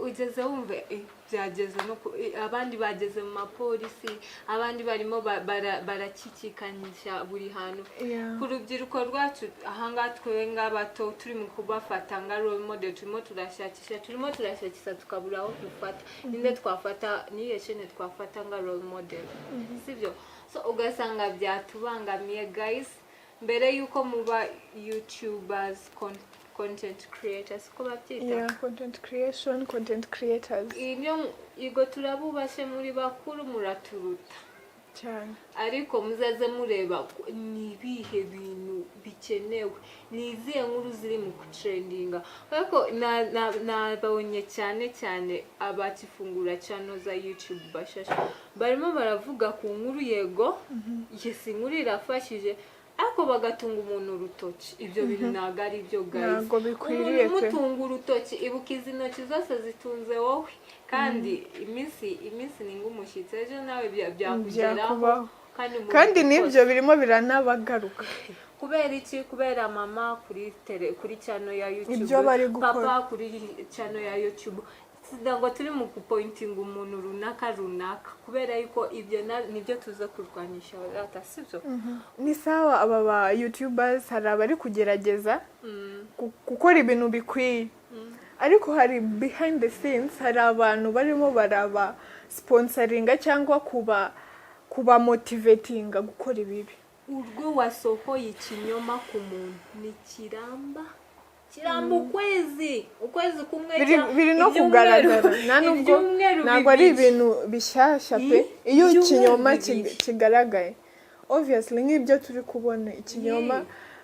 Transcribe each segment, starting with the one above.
Ugeze wumve byageze no abandi bageze mu mapolisi, abandi barimo barakikikanyisha buri hantu. Ku rubyiruko rwacu ahangaha, twe nk'abato turi mu kubafata nka role model, turimo turashakisha tukabura aho dufata. Ninde twafata? Niyo shene twafata nka role model, sibyo? So ugasanga byatubangamiye. Guys, mbere y'uko muba youtubers, content creators, uko babyita? Yeah, content creation, content creators. Iyo igo turabubashe, muri bakuru, muraturuta. Cyane. Ariko muzaze mureba ni ibihe bintu bikenewe, ni izihe nkuru ziri mu kutrendinga, ariko nabonye cyane cyane abakifungura channel za YouTube bashasha barimo baravuga ku nkuru. Yego, yes, inkuru irafashije, ariko bagatunga umuntu urutoki. Ibyo bintu ntabwo ari byo, guys. Ntabwo bikwiriye Umuntu pe. umutunga urutoki, ibuka izi ntoki zose zitunze wowe, kandi iminsi ni nk'umushyitsi, ejo nawe byakugeraho. Byakubaho. Kandi mu Kandi kose. N'ibyo birimo biranabagaruka. Kubera iki? Kubera mama kuri tele, kuri channel ya YouTube, Ibyo bari gukora. papa kuri channel ya YouTube. Ntabwo turi mu gupointinga umuntu runaka runaka, kubera yuko ibyo nibyo tuza kurwanyisha rata, sibyo? Ni sawa, aba ba youtubers hari abari kugerageza gukora ibintu bikwiye, ariko hari behind the scenes, hari abantu barimo baraba sponsoringa cyangwa kuba motivatinga gukora ibibi. Urwo wasohoye ikinyoma ku muntu ni kiramba, kiramba ukwezi kumwe Biri no ibyumweru- kugaragara nta nubwo ibyumweru ntabwo ari 2. Ibintu bishyashya pe. Iyo Ibyumweru ikinyoma 2. kigaragaye, obviously, nk'ibyo turi kubona, ikinyoma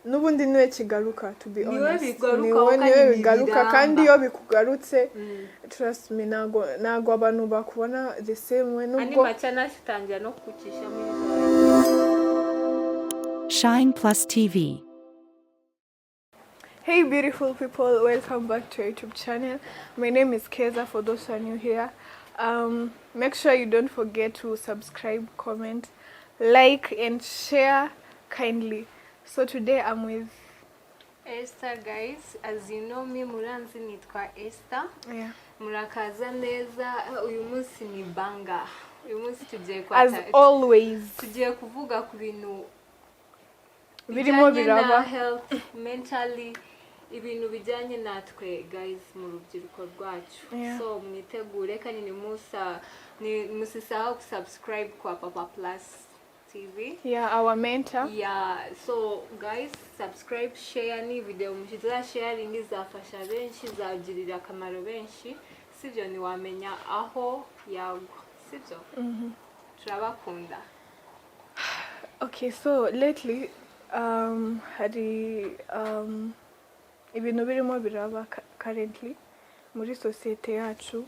n'ubundi niwe kigaruka, to be Niwe honest. bigarukaho. Niwe Kandi niwe bigaruka. ntibiramba. Kandi iyo bikugarutse, trust me, ntabwo abantu bakubona the same way Andi nubwo macana atangira no kucisha muri Shine Plus TV. Hey beautiful people, welcome back to our YouTube channel. My name is Keza, for those who are new here. Make sure you don't forget to subscribe, comment, like and share kindly. So today I'm with Esther. Guys, as you know me, muranzi, nitwa Esther. Murakaza neza. Uyu munsi ni banga, uyu munsi tugiye As always. Tugiye kuvuga ku bintu Birimo bijyanye na biraba. health, mentally, ibintu bijyanye natwe, guys, mu rubyiruko rwacu. So mwitegure, kandi ni musa ni musisahau kusubscribe kwa Papa Plus TV. Yeah, our mentor. Yeah, so guys, subscribe, share. Ni video mushiza sharing izafasha benshi, izagirira akamaro benshi, sibyo? Ntiwamenya aho yagwa, sibyo? Turabakunda. Okay, so lately hari ibintu birimo biraba currently muri sosiyete yacu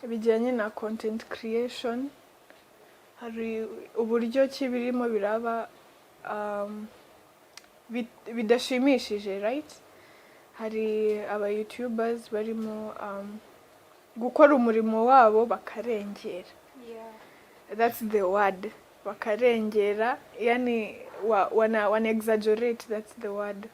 bijyanye na content creation. Hari uburyo ki birimo biraba bidashimishije, right? Hari aba youtubers barimo gukora umurimo wabo bakarengera. That's the word, bakarengera, yani wana exaggerate, that's the word.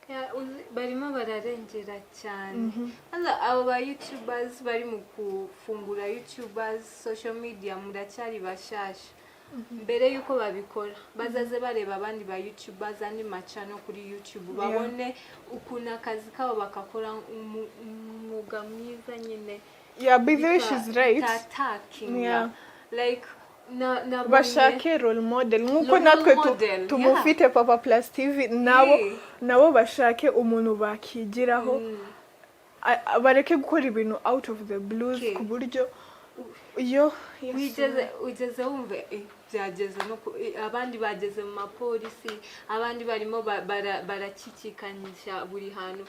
Yeah, barimo bararengera cyane. Kwanza abo ba youtubers bari mu kufungura youtubers, social media, muracyari bashasha. Mbere y'uko babikora, bazaze bareba abandi ba youtubers, andi macano kuri YouTube, babone ukuntu akazi kabo bakakora umwuga mwiza nyine. Yeah, by the way, she's right. Bitatakinga. Like nabonye Bashake role model nk'uko Role natwe model, tumufite, Papa Plus TV, nabo nabo bashake umuntu bakigiraho. Bareke gukora ibintu out of the blues ku buryo iyo Wigeze wumve byageze no abandi bageze mu mapolisi, abandi barimo barakikikanyisha buri hantu.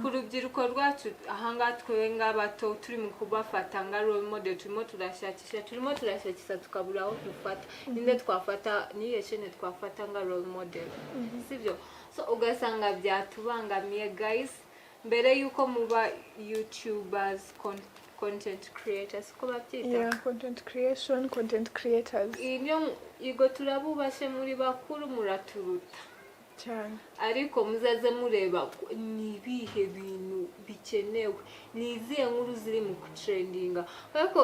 Ku rubyiruko rwacu ahangaha, twe nk'abato turi mu kubafata nka role model, turimo turashakisha tukabura aho dufata. Ninde twafata? Niyo shene twafata nka role model, sibyo? So ugasanga byatubangamiye. Guys, mbere y'uko muba youtubers, content creators, uko babyita? Yeah, content creation, content creators. Iyo igo turabubashe, muri bakuru, muraturuta. Cyane. Ariko muzaze mureba ni ibihe bintu bikenewe, ni izihe nkuru ziri mu kutrendinga, ariko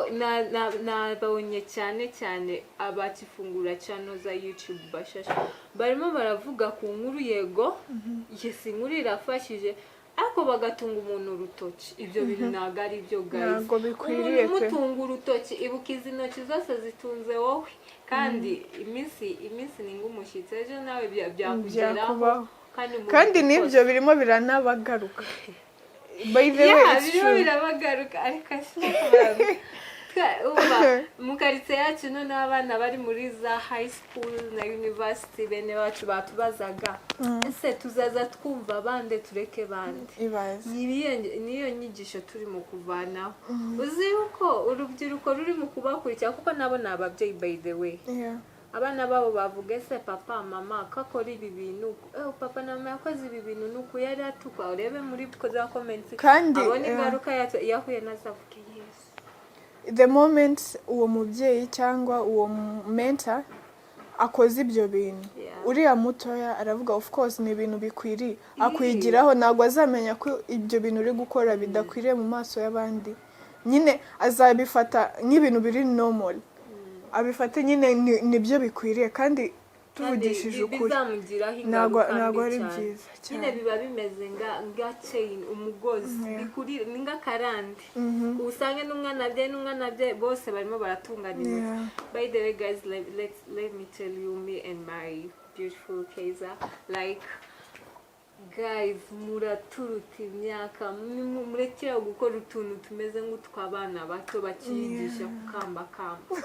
nabonye cyane cyane abakifungura channel za YouTube bashasha barimo baravuga ku nkuru. Yego, yes, inkuru irafashije, ariko bagatunga umuntu urutoki. Ibyo bintu ntabwo ari byo, guys. Ntabwo bikwiriye Umuntu pe. umutunga urutoki, ibuka izi ntoki zose zitunze wowe, kandi iminsi ni nk'umushyitsi, ejo nawe byakugeraho. Byakubaho. Kandi mu Kandi bikoze. n'ibyo birimo biranabagaruka, by the way. Yeah, It's birimo true. birabagaruka, ariko umva, mu karitsiye yacu noneho abana bari muri za high school na university, bene bacu batubazaga: "Ese tuzaza twumva bande, tureke bande?" Ibaze. Niyo nyigisho turimo kuvanaho. Uzi yuko urubyiruko ruri mu kubakurikira, kuko nabo ni ababyeyi, by the way. Abana babo bavuga: "Ese papa, mama ko akora ibi bintu? Papa na mama yakoze ibi bintu, nuku yari atukwa." Urebe muri za comments, Kandi, abone ingaruka yacyo yahuye nazo, avuge: "Yesu." The moment uwo mubyeyi cyangwa uwo mentor akoze ibyo bintu, uriya mutoya aravuga: "Of course ni ibintu bikwiriye." Akwigiraho, ntabwo azamenya ko ibyo bintu uri gukora bidakwiriye mu maso y'abandi. Nyine azabifata nk'ibintu biri normal, abifate nyine nibyo bikwiriye. Kandi tuvugishije Kandi ukuri, bizamugiraho ntabwo ingaruka ntabwo mbi ari cyane. byiza Nyine cyane. biba bimeze nga chain, umugozi. Bikurira, ni nk'akarande, usange n'umwana abyaye n'umwana abyaye, bose barimo baratunganya intoki. By the way, guys, let me tell you, me and my beautiful Keza, like, guys, muraturuta imyaka. Murekere gukora utuntu tumeze nk'utw'abana bato bakiyigisha kukambakamba.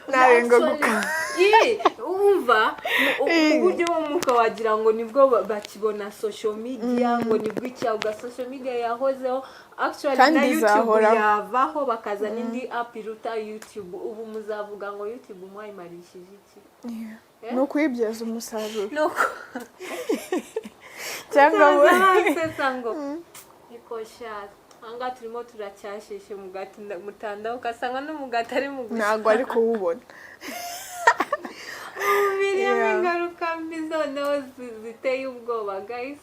Nawe ngo Actually, umva, uburyo bw'umwuka wagira ngo nibwo bakibona social media, ngo nibwo icyabuga. Social media yahozeho actually. Kandi Na YouTube izahoraho. yavaho, bakazana indi app iruta YouTube. Ubu muzavuga ngo YouTube mwayimarishije iki? Yeah. Ni ukuyibyaza umusaruro. Nuko Cyangwa basetsa ngo niko sha, ahangaha turimo turacyashishe umugati mutanda, ugasanga n'umugati ari mu gushya. Ntabwo ari kuwubona. Birimo ingaruka mbi noneho ziteye ubwoba, guys.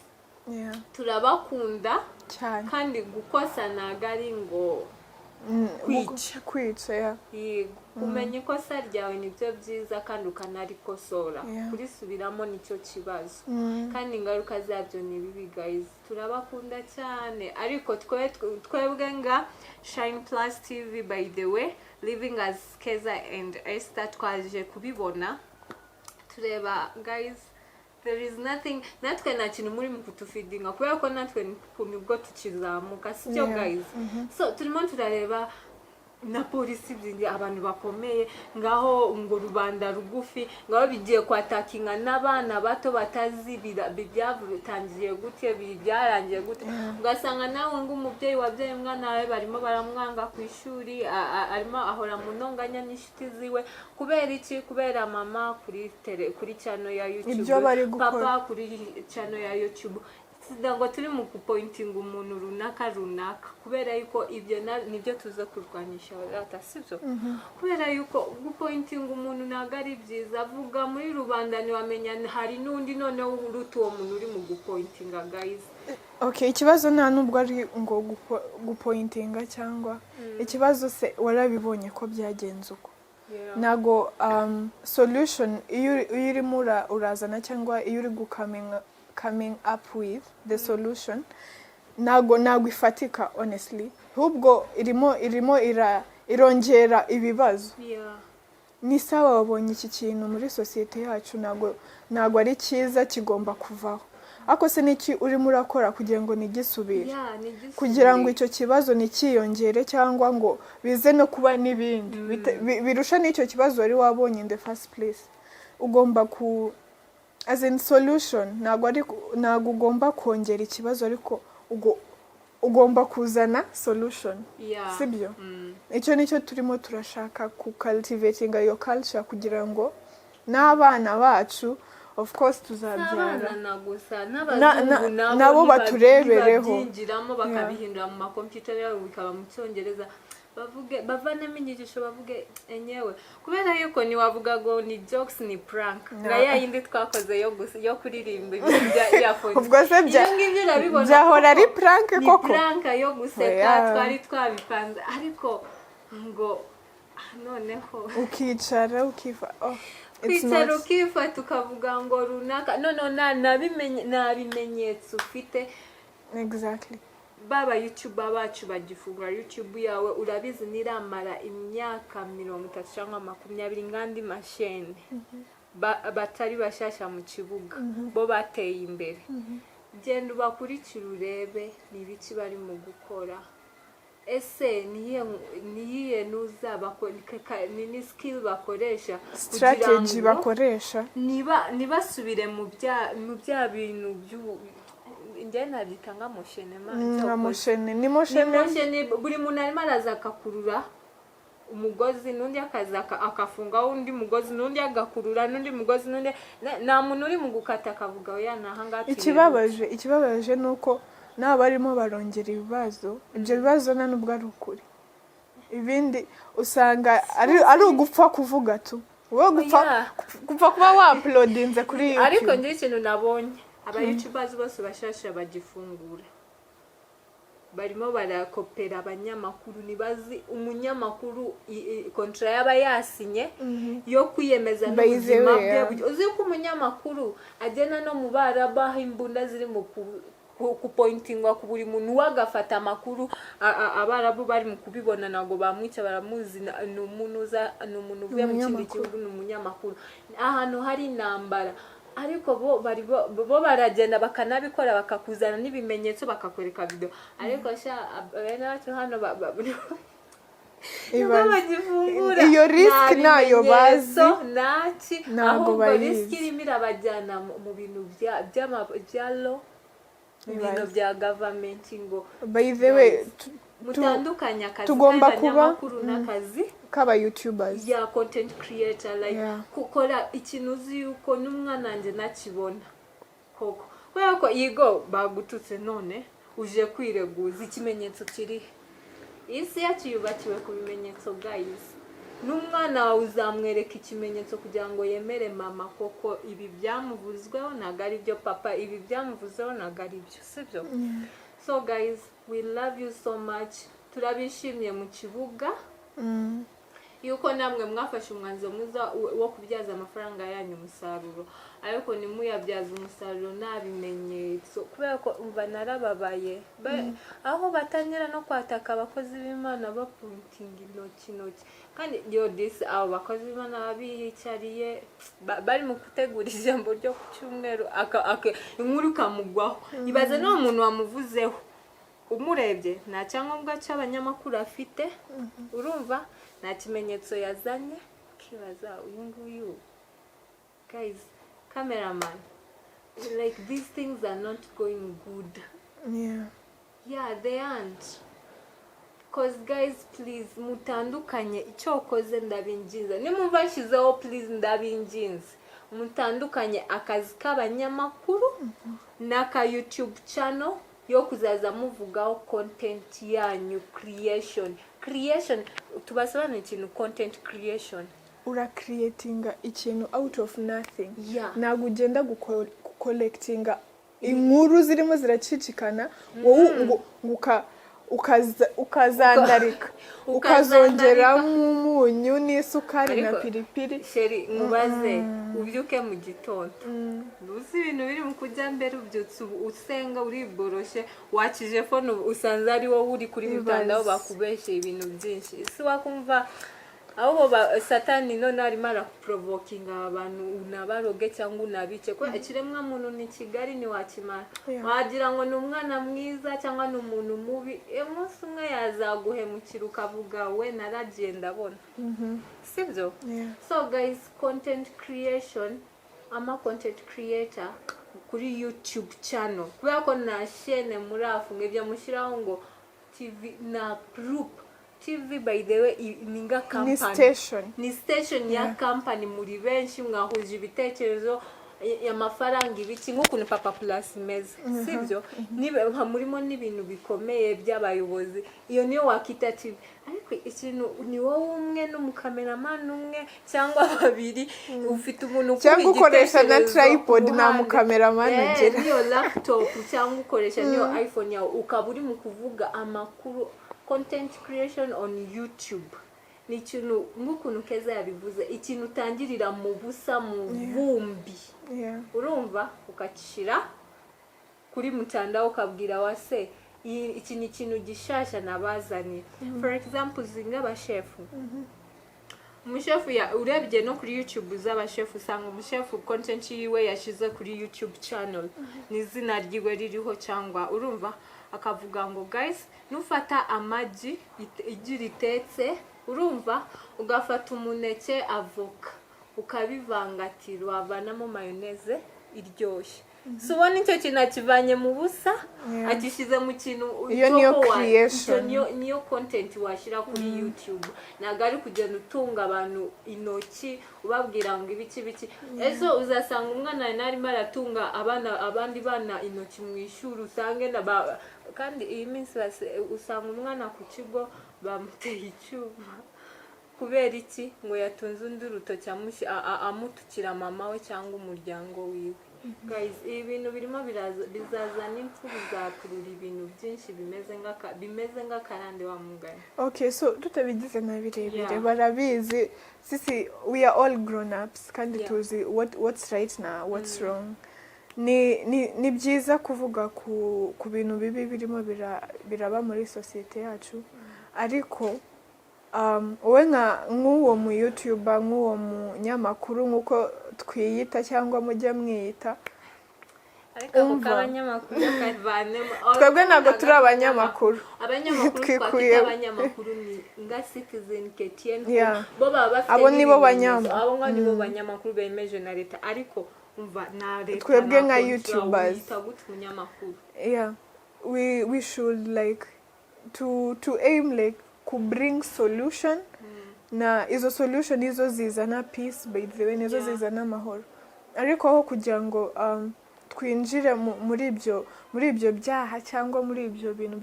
Turabakunda. Cyane. Kandi gukosa ntabwo ari ngo kwica. Kwica, yeah. Yego, kumenya ikosa ryawe nibyo byiza, kandi ukanarikosora. Kurisubiramo nicyo kibazo, kandi ingaruka zabyo ni bibi. Guys, turabakunda cyane, ariko twebwe nga Shine Plus TV, by the way, living as Keza and Esther, twaje kubibona, tureba, guys, there is nothing, natwe nta kintu muri mu kutufeedinga, kubera ko natwe nibwo tukizamuka, sibyo? Yeah. Guys, so turimo turareba na polisi abantu bakomeye ngaho, ngo rubanda rugufi ngaho bigiye kwattackinga n'abana bato batazi byatangiye gute, byarangiye gute. Ugasanga nawe ng'umubyeyi wabyaye umwana wawe barimo baramwanga ku ishuri, arimo ahora mu ntonganya n'inshuti ziwe. Kubera iki? Kubera mama kuri tele, kuri channel ya YouTube, Ibyo bari gukora. papa kuri channel ya YouTube. Ntabwo turi mu gupointinga umuntu runaka runaka, kubera yuko ibyo nibyo tuza kurwanyisha rata, sibyo? Kubera yuko gupointinga umuntu ntabwo ari byiza. Avuga muri rubanda, ntiwamenya hari n'undi noneho uruta uwo muntu uri mu gupointinga, guys. Okay, ikibazo nta nubwo ari ngo gupointinga cyangwa ikibazo se warabibonye ko byagenze uko. Ntago solution iyo urimo urazana cyangwa iyo uri coming up with the solution, ntago ifatika, honestly. Ahubwo irimo irongera ibibazo. Ni sawa, wabonye iki kintu muri sosiyete yacu ntago ari cyiza, kigomba kuvaho, ariko se n'iki urimo urakora kugira ngo ntigisubire? Yeah, ni Kugira ngo icyo kibazo ntikiyongere cyangwa ngo bize no kuba n'ibindi birusha n'icyo kibazo wari wabonye in the first place. Ugomba ku, as in solution, ntabwo ugomba kongera ikibazo, ariko ugomba kuzana solution, sibyo? Icyo nicyo turimo turashaka, ku cultivating iyo culture kugira ngo n'abana bacu, of course, tuzabyara. N'abana na gusa, n'abazungu nabo nabo baturebereho. nibabyinjiramo, bakabihindura mu makompiyuta yabo, bikaba mu Cyongereza. Bavuge, bavanemo inyigisho, bavuge enyewe, kubera yuko ntiwavuga ngo ni jokes, ni prank, nka ya yindi twakoze yo kuririmba ibintu bya earphones. Ubwo se Ibyo ngibyo urabibona byahora ari koko. prank Ni koko? prank yo guseka. Oya. Twari twabipanze, ariko ngo ah, noneho Ukicara ukifa, oh, it's kwicara not ukifata ukavuga ngo runaka, noneho nta bimenyetso ufite. Baba YouTuber bacu bagifungura YouTube yawe, urabizi niramara imyaka 30 cyangwa 20 ngandi mashene batari bashyashya mu kibuga, bo bateye imbere. Genda ubakurikire, urebe ni ibiki barimo gukora. Ese niyihe nuza ni skill bakoresha kugira Strategy ngo bakoresha. niba ntibasubire mu bya bintu by'ubu, njye nabyita nka moshenema. Nka moshene, ni moshene. Moshene, buri muntu arimo araza akakurura umugozi, n'undi akaza akafungaho undi mugozi, n'undi agakurura n'undi mugozi, n'undi nta muntu uri mu gukata akavuga: "Oya, ni ahangaha tuherutse." Ikibabaje ni uko n'aba barimo barongera ibibazo, ibyo bibazo nta nubwo ari ukuri. Ibindi usanga ari ugupfa kuvuga tu, wowe gupfa Oya. gupfa kuba wauploadinze kuri Ariko YouTube. njye ikintu nabonye, aba YouTubers bose bashasha bagifungura barimo barakopera abanyamakuru. Ntibazi umunyamakuru contrat yaba yasinye yo kwiyemeza By the n'ubuzima way, bwe. yeah. Uzi ko umunyamakuru agenda no mu Barabu, aho imbunda ziri mu kupointingwa ku buri muntu, we agafata amakuru. Abarabu bari mu kubibona, ntabwo bamwica, baramuzi, ni umuntu ni umuntu uvuye mu kindi Umunyamakuru. gihugu, ni umunyamakuru ahantu hari intambara. Ariko bo bari bo baragenda bakanabikora, bakakuzana n'ibimenyetso, bakakwereka video. Ariko sha, bene bacu hano nibwo Ibaze. bagifungura. Iyo risk Nta ntayo bazi. bimenyetso, ntaki. Ntabwo Ahubwo bayizi. risk irimo irabajyana mu bintu bya law, mu bintu Ibaze. bya government ngo By the way, mutandukanye akazi tugomba kuba- k'abanyamakuru n'akazi k'aba YouTubers. Ya content creator, like gukora ikintu uzi yuko n'umwana wanjye nakibona koko, kubera ko yigo bagututse none uje kwireguza, ikimenyetso kirihe? Isi yacu yubakiwe ku bimenyetso, guys. N'umwana wawe uzamwereka ikimenyetso kugira ngo yemere: "Mama, koko ibi byamuvuzweho ntabwo ari byo. Papa, ibi byamuvuzeho ntabwo ari byo." Sibyo? So guys, we love you so much. Turabishimiye mu kibuga yuko namwe mwafashe umwanzuro mwiza wo kubyaza amafaranga yanyu umusaruro, ariko ntimuyabyaze umusaruro nta bimenyetso, kubera ko umva narababaye. Aho batangira no kwataka abakozi b'Imana, bapointinga intoki intoki, kandi yo disi abo bakozi b'Imana baba biyicariye, bari mu gutegura ijambo ryo ku cyumweru, inkuru ikamugwaho. Ibaze n'uwo muntu wamuvuzeho, umurebye nta cyangombwa cy'abanyamakuru afite, urumva nta kimenyetso yazanye, ukibaza uyu nguyu. Guys, cameraman, like, these things are not going good. Yeah, they aren't. 'Cause guys, please, mutandukanye. Icyo ukoze, ndabinginze, nimumva nshyizeho please, ndabinginze, mutandukanye akazi k'abanyamakuru n'aka YouTube channel yo kuzaza muvugaho content yanyu. Creation, tubasobanurire ikintu content creation. Uracreatinga ikintu out of nothing. Ntabwo ugenda gucollectinga inkuru zirimo ziracicikana, wowe ngo ukazandarika, ukazongeramo umunyu n'isukari na Ariko, piripiri. Chérie, nkubaze, ubyuke mu gitondo, uzi ibintu biri mu kujya mbere, ubyutse ubu usenga, uriboroshe, wakije phone, usanze ari wowe uri kuri Ibaze. mutandao, bakubeshye ibintu byinshi, isi wakumva ahubwo satani none arimo araprovokinga abantu, unabaroge cyangwa unabice, kubera ikiremwa muntu ni kigali, ntiwakimara. Wagira ngo ni umwana mwiza cyangwa ni umuntu mubi, umunsi umwe yazaguhemukira ukavuga: "We, naragiye ndabona." Sibyo? Yeah. So guys, content creation, ama content creator kuri YouTube channel, kubera ko nta shene murafunga, ibyo mushyiraho ngo TV na group TV, by the way, ni nga Ni company. station. Ni station ya company. Muri benshi mwahuje ibitekerezo, amafaranga, ibiki, nk'ukuntu Papa Plus imeze, sibyo? Niba nka murimo n'ibintu bikomeye by'abayobozi, iyo niyo wakita TV. Ariko Ikintu ni wowe umwe n'umukameramani umwe cyangwa babiri, ufite umuntu ukuha Cyangwa ukoresha na igitekerezo tripod, ku nta ruhande. mukameramani ugira. Niyo laptop cyangwa ukoresha niyo iPhone yawe, ukaba uri mu kuvuga amakuru. Content creation on YouTube ni ikintu, nk'ukuntu Keza yabivuze, ikintu utangirira mu busa, mu vumbi, urumva, ukagishyira kuri mutandao, ukabwira wase iki ni ikintu gishasha nabazaniye. For example, uzi nk'abashefu, umushefu urebye no kuri YouTube z'abashefu, usanga umushefu content yiwe yashyize kuri YouTube channel ni izina ryiwe ririho, cyangwa urumva akavuga ngo: "Guys, nufata amagi, igi ritetse, urumva, ugafata umuneke, avoka, ukabivangatira, wavanamo mayonnaise iryoshye." Si ubona icyo kintu akivanye mu busa, agishyize mu kintu Iyo cyo niyo ko creation. Icyo niyo content washyira kuri YouTube. Ntabwo ari kugenda utunga abantu intoki ubabwira ngo ibiki biki. Ejo uzasanga umwana arimo aratunga abana, abandi bana intoki mu ishuri, usange kandi iyi minsi usanga umwana ku kigo bamuteye icyuma. Kubera iki? Ngo yatunze undi urutoki amutukira mama we cyangwa umuryango wiwe. Guys, ibi bintu birimo bizazana impfu, bizakurura ibintu byinshi bimeze nk'akarande wa mugani. Okay, so tutabigize na birebire, barabizi sisi, we are all grown ups kandi tuzi what's right na what's wrong. Ni byiza kuvuga ku bintu bibi birimo biraba muri sosiyete yacu, ariko wowe nk'uwo mu YouTuber, nk'uwo munyamakuru, nk'uko twiyita cyangwa mujya mwiyita, Ariko ako Umva. k'abanyamakuru kavanemo. Twebwe ntabwo turi abanyamakuru. Abanyamakuru Twikuyeho. Twakita abanyamakuru ni nga Citizen, KTN, bo baba bafite Abo nibo n'ibimenyetso. banyama. Abo ngabo nibo banyamakuru bemeje na leta, ariko umva, na leta Twebwe nta nka control, YouTubers. wiyita gute umunyamakuru? Yeah, we should like to aim like ku bring solution, na izo solution nizo zizana peace, by the way, nizo zizana amahoro. Ariko aho kugira ngo twinjire muri ibyo byaha cyangwa muri ibyo bintu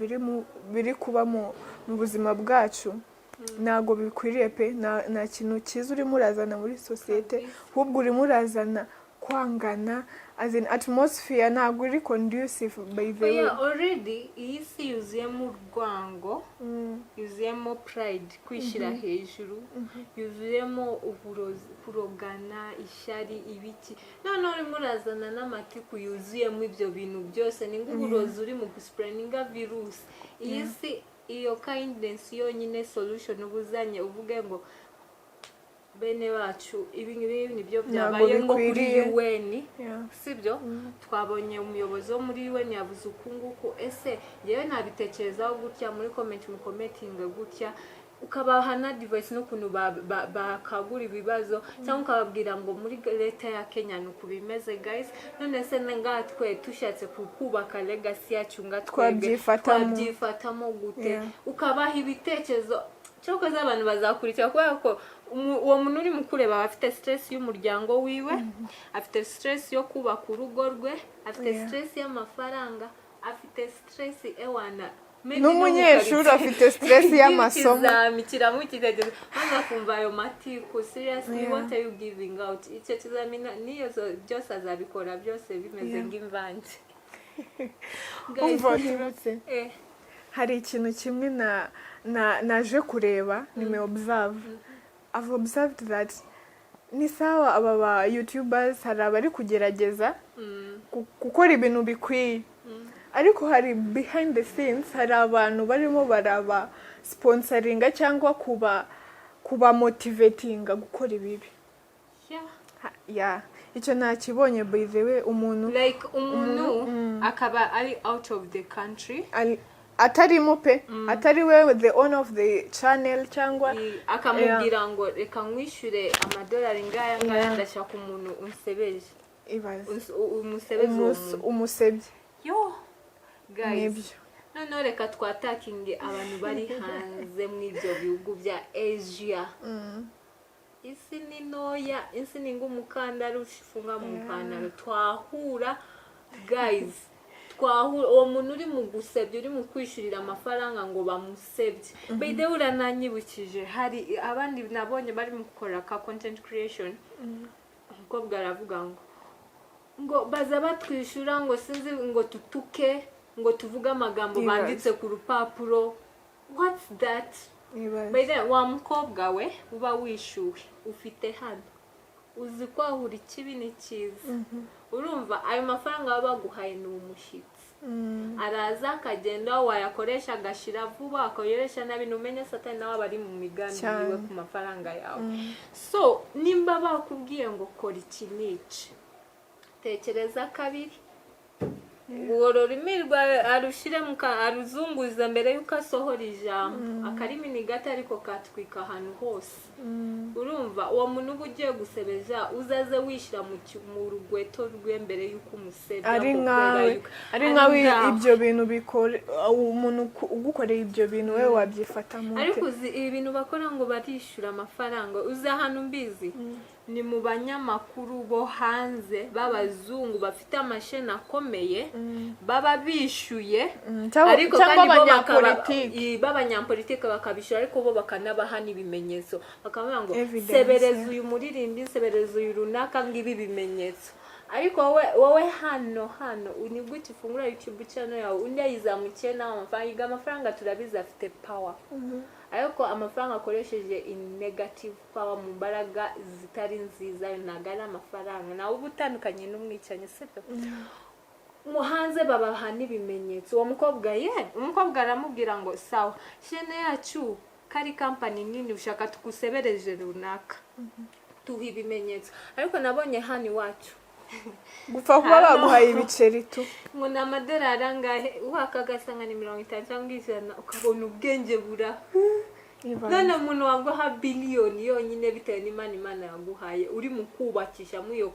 biri kuba mu buzima bwacu, ntabwo bikwiriye pe. Nta kintu cyiza urimo urazana muri sosiyete, ahubwo urimo urazana kwangana, as in atmosphere ntabwo iri conducive, by the way. Oya, already iyi si yuzuyemo urwango, yuzuyemo pride, kwishyira hejuru, yuzuyemo uburozi, kurogana, ishyari, ibiki. Noneho urimo urazana n'amatiku yuzuyemo ibyo bintu byose, ni nk'uburozi uri mu guspreadinga virusi. Iyi si, iyo kindness yonyine solution uba uzanye, uvuge ngo: "Bene bacu, ibi ngibi nibyo Ntabwo byabaye nko kuri bikwiriye. UN, sibyo? Twabonye umuyobozi wo muri UN yavuze uku nguku. Ese ngewe nabitekerezaho gutya? Muri comment mucommentinge gutya." Ukabaha na advice n'ukuntu bakagura ibibazo, cyangwa ukababwira ngo: "Muri leta ya Kenya ni uku bimeze, guys. None se ngatwe tushatse kubaka legacy yacu, nga twebwe Twabyifatamo. twabyifatamo gute?" Ukabaha ibitekerezo. Cyokoze abantu bazakurikira, kubera ko uwo muntu uri mu kureba aba afite stress y'umuryango wiwe, afite stress yo kubaka urugo rwe, afite stress y'amafaranga, afite stress, ewana, maybe no mu N'umunyeshuri karitsiye. afite stress y'amasomo. Ikizami kiramukitegereje, maze akumva ayo matiku. Seriously, what are you giving out? Icyo kizamini niyo byose azabikora byose bimeze nk'imvange. Guys, Umva, turutse hari ikintu kimwe na naje kureba, nime observe, I've observed that ni sawa, aba ba YouTubers hari abari kugerageza gukora ibintu bikwiye, ariko hari behind the scenes hari abantu barimo baraba sponsoringa cyangwa kuba motivatinga gukora ibibi. Yeah, icyo nakibonye, by the way, umuntu Like umuntu akaba ari out of the country, atarimo pe, atari we the owner of the channel cyangwa akamubwira ngo: "Reka nkwishyure amadolari ngaya ngaya, ndashaka umuntu unsebeje." Ibaze. Umusebeze uwo muntu. Umusebye. Yo guys, Nibyo. noneho reka twatakinge abantu bari hanze mu ibyo bihugu bya Asia. Isi ni ntoya, isi ni ng'umukandara ufunga mu ipantaro, twahura. Guys, Twahura uwo muntu uri mu gusebya, uri mu kwishyurira amafaranga ngo bamusebye. By the way, urananyibukije, hari abandi nabonye bari mu gukora ka content creation. Umukobwa aravuga ngo baza batwishyura, ngo sinzi, ngo tutuke, ngo tuvuge amagambo Ibaze. banditse ku rupapuro. What's that? Ibaze. By the way, wa mukobwa we uba wishyuwe, ufite hano uzi kwahura ikibi ni cyiza. Urumva ayo mafaranga baba baguhaye ni umushyitsi, araza akagenda, wayakoresha agashira vuba, akayoresha nabi. Ntumenye, Satani nawe aba ari mu migambi Cyane. yiwe ku mafaranga yawe. So nimba bakubwiye ngo kora iki n'iki, tekereza kabiri. Urwo rurimi rwawe arushyire mu aruzunguza mbere y'uko asohora ijambo. Akarimi ni gato ariko katwika ahantu hose. Urumva uwo muntu uba ugiye gusebeza, uzaze wishyira mu rugweto rwe mbere y'uko umusebya, Ari ngo kubera nkawe ari nkawe nkawe. Ibyo bintu bikore, umuntu ugukoreye ibyo bintu, we wabyifatamo Ariko ute? uzi ibi bintu bakora ngo barishyura amafaranga, uzi ahantu mbizi? Ni mu banyamakuru bo hanze b'abazungu bafite amasheni akomeye, baba bishyuye. Cyangwa Ariko cyangwa kandi bo bakaba abanyapolitiki. B'abanyapolitike bakabishyura, ariko bo bakanabaha n'ibimenyetso, bakavuga ngo Evidence, sebereza yeah. uyu muririmbyi, sebereza uyu runaka, ngibi bimenyetso. Ariko wowe hano nibwo ukifungura YouTube channel yawe, undi yayizamukiye nawe amafaranga. Yiga amafaranga, turabizi afite power, ariko amafaranga akoresheje in negative power, mu mbaraga zitari nziza, ntabwo ari amafaranga. Nawe uba utandukanye n'umwicanyi, sibyo? Mu hanze babaha n'ibimenyetso. Uwo mukobwa ye, umukobwa aramubwira ngo sawa, chaîne yacu kari kampani nini, ushaka tugusebereje runaka, tuha ibimenyetso. Ariko nabonye hano iwacu Gupfa kuba Hano. baguhaye ibiceri tu. Ngo ni amadolari angahe uhaka, agasanga ni 50 cyangwa 100, ukabona ubwenge bura. None umuntu waguha biliyoni yonyine bitewe n'Imana, Imana yaguhaye, uri mu kubakisha muri iyo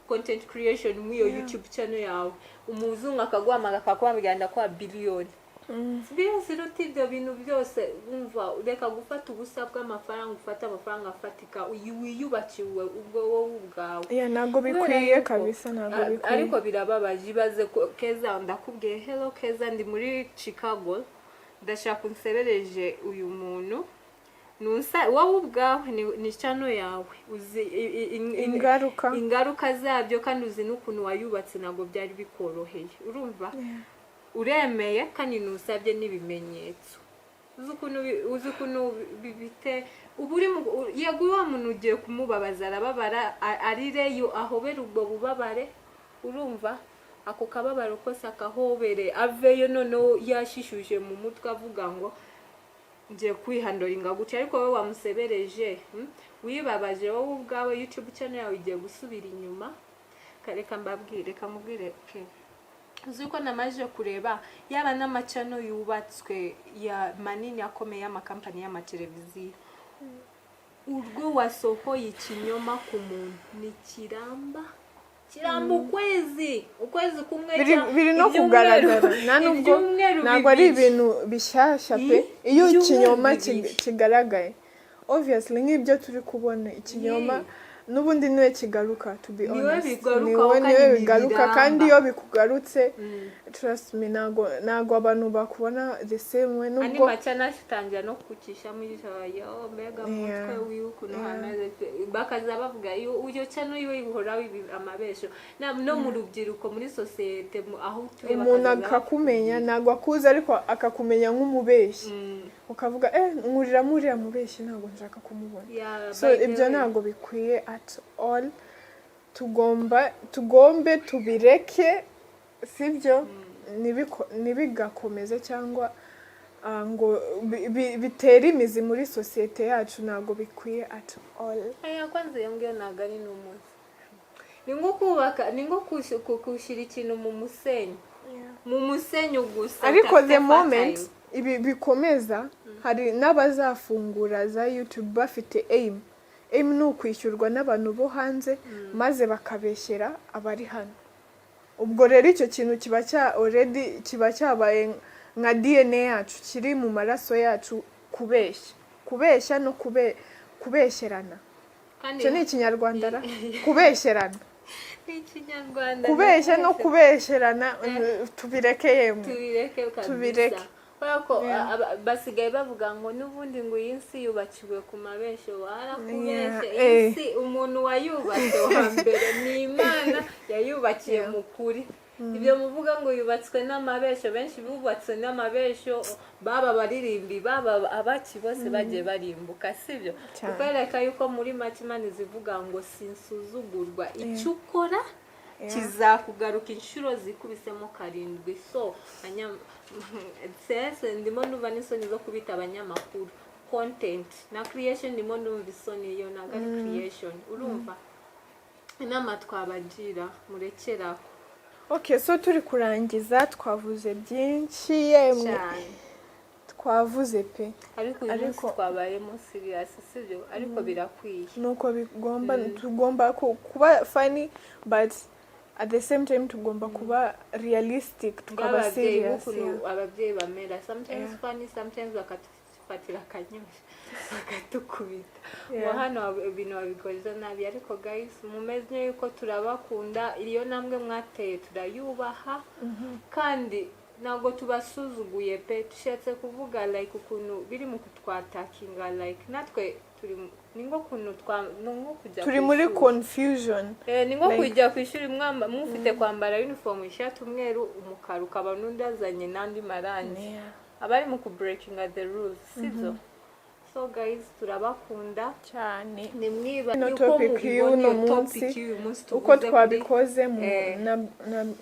content creation, muri iyo YouTube channel yawe, umuzungu akaguhamagara akakubwira ndakuha biliyoni, biliyoni ziruta ibyo bintu byose. Umva, reka gufata ubusa bw'amafaranga, ufate amafaranga afatika wiyubakiwe ubwo wowe ubwawe. Yeah, ntabwo Kubera bikwiye yuko kabisa, ntabwo bikwiye. Ariko birababaje. Ibaze ko Keza, ndakubwiye hello Keza, ndi muri Chicago, ndashaka unsebereje uyu muntu. Nusa wowe ubwawe ni channel yawe, uzi Ingaruka. ingaruka zabyo, kandi uzi n'ukuntu wayubatse, ntabwo byari bikoroheye. Urumva uremeye kandi ntusabye n'ibimenyetso. Uzi ukuntu bite uba uri yego, wa muntu ugiye kumubabaza, arababara, arireyo, ahobere ubwo bubabare. Urumva ako kababaro kose akahobere, aveyo noneho yashishuje mu mutwe, avuga ngo ngiye kwihandoringa gutya. Ariko wowe wamusebereje, Wibabaje wowe ubwawe, YouTube channel yawe igiye gusubira inyuma. Reka mbabwire, reka mubwire ke, uzi ko namaze kureba yaba n'ama channel yubatswe ya manini akomeye y'amakampani y'amateleviziyo, urwo wasohoye ikinyoma ku muntu ni kiramba, kiramba ukwezi kumwe Biri no ibyumweru kugaragara nta nubwo ibyumweru ntabwo ari 2. ibintu bishyashya pe. Iyo Ibyumweru ikinyoma 2. kigaragaye, obviously nk'ibyo turi kubona, ikinyoma n'ubundi niwe kigaruka, to be Niwe honest. bigarukaho Niwe kandi niwe bigaruka ntibiramba. Kandi iyo bikugarutse, trust me, ntabwo abantu bakubona the same way Andi nubwo ma channel atangira no kucishamo ijisho, yo mbega mutwe wiwe ukuntu hameze, bakaza bavuga iyo uyo channel iwe ihoraho amabesho no mu rubyiruko, muri sosiyete, aho utuye, Umuntu bakazaza akakumenya, ntabwo akuzi ariko akakumenya nk'umubeshyi, ukavuga eh, nkuriramo uriya mubeshyi, ntabwo nshaka kumubona. Yeah, So by the ibyo way. ntabwo bikwiye at all. Tugombe tubireke, sibyo? Ntibigakomeze cyangwa ngo bitere imizi muri sosiyete yacu, ntabwo bikwiye at all. Aya kwanza iyo ngiyo ntabwo ari n'umunsi, ni nko kubaka, ni nko kushyira ikintu mu musenyi gusa Ariko udafite the moment fertile. ibi bikomeza, hari n'abazafungura za YouTube bafite aim ni ukwishyurwa n'abantu bo hanze, maze bakabeshyera abari hano. Ubwo rero icyo kintu kiba cya already kiba cyabaye nka DNA yacu, kiri mu maraso yacu, kubeshya no kubeshyerana. Kandi Icyo ni Ikinyarwanda ra? Kubeshyerana. Ni Ikinyarwanda. Kubeshya no Twese kubesherana, tubireke yemwe. Tubireke kabisa. Tubireke. Kubera ko basigaye bavuga ngo n'ubundi ngo iyi nsi yubakiwe ku mabeshyo, warakubeshye. Iyi si umuntu wayubatse wa mbere ni Imana, yayubakiye mu kuri. Ibyo muvuga ngo yubatswe n'amabeshyo, benshi bubatswe n'amabeshyo, baba abaririmbi, baba abaki, bose bagiye barimbuka, sibyo? Cyane. Kukwereka yuko muri make Imana izivuga ngo sinsuzugurwa, icyo ukora kizakugaruka inshuro zikubisemo karindwi. So sese ndimo numva n'isoni zo kubita abanyamakuru content na creation, ndimo ndumva isoni, iyo ntabwo ari creation. Urumva inama twabagira, murekeraho. Okay, so turi kurangiza, twavuze byinshi yemwe. Cyane. Twavuze pe. Ariko uyu munsi twabayemo serious, sibyo? Ariko birakwiye. Nuko bigomba, tugomba kuba funny, but at the same time tugomba kuba realistic, tukaba Nk'ababyeyi serious. b'ukuntu ababyeyi bamera sometimes, funny sometimes, bakatufatira akanyosha bakatukubita ngo hano ibintu babikoze nabi. Ariko guys, mumenye yuko turabakunda, iyo ntambwe mwateye turayubaha kandi ntabwo tubasuzuguye pe. Dushatse kuvuga like ukuntu biri mu kutwatakinga, like natwe turi ni nko kuntu twa ni nko kujya Turi ku muri ishuri. confusion. Ni nko kujya ku ishuri mufite kwambara uniform, ishati umweru, umukara, ukaba n'undi azanye n'andi marangi, abari mu kubreakinga the rules, sibyo? So guys, turabakunda. Cyane. Nimwiba Ino yuko topic mubibona y'uno iyo munsi, topic y'uyu munsi uko tuvuze kuri twabikoze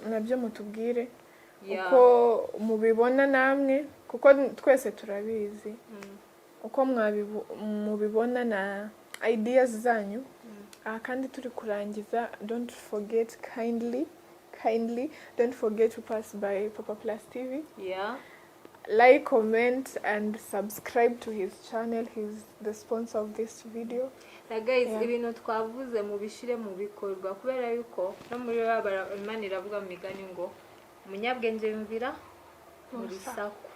nabyo mutubwire uko mubibona namwe, kuko twese turabizi uko mubibona na ideas zanyu. Aha kandi turi kurangiza, don't forget, kindly, kindly don't forget to pass by Papa Plus TV, like, comment and subscribe to his channel. He's the sponsor of this video. Na guys, ibintu twavuze mubishyire mu bikorwa, kubera yuko no muri ba Imana iravuga mu migani ngo umunyabwenge yumvira mu rusaku.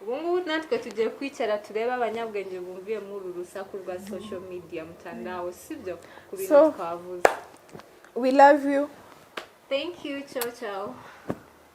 Ubu ngubu natwe tugiye kwicara turebe abanyabwenge bumviye muri uru rusaku rwa social media, mtandao, sibyo? Ku bintu So, twavuze. we love you. Thank you, ciao ciao.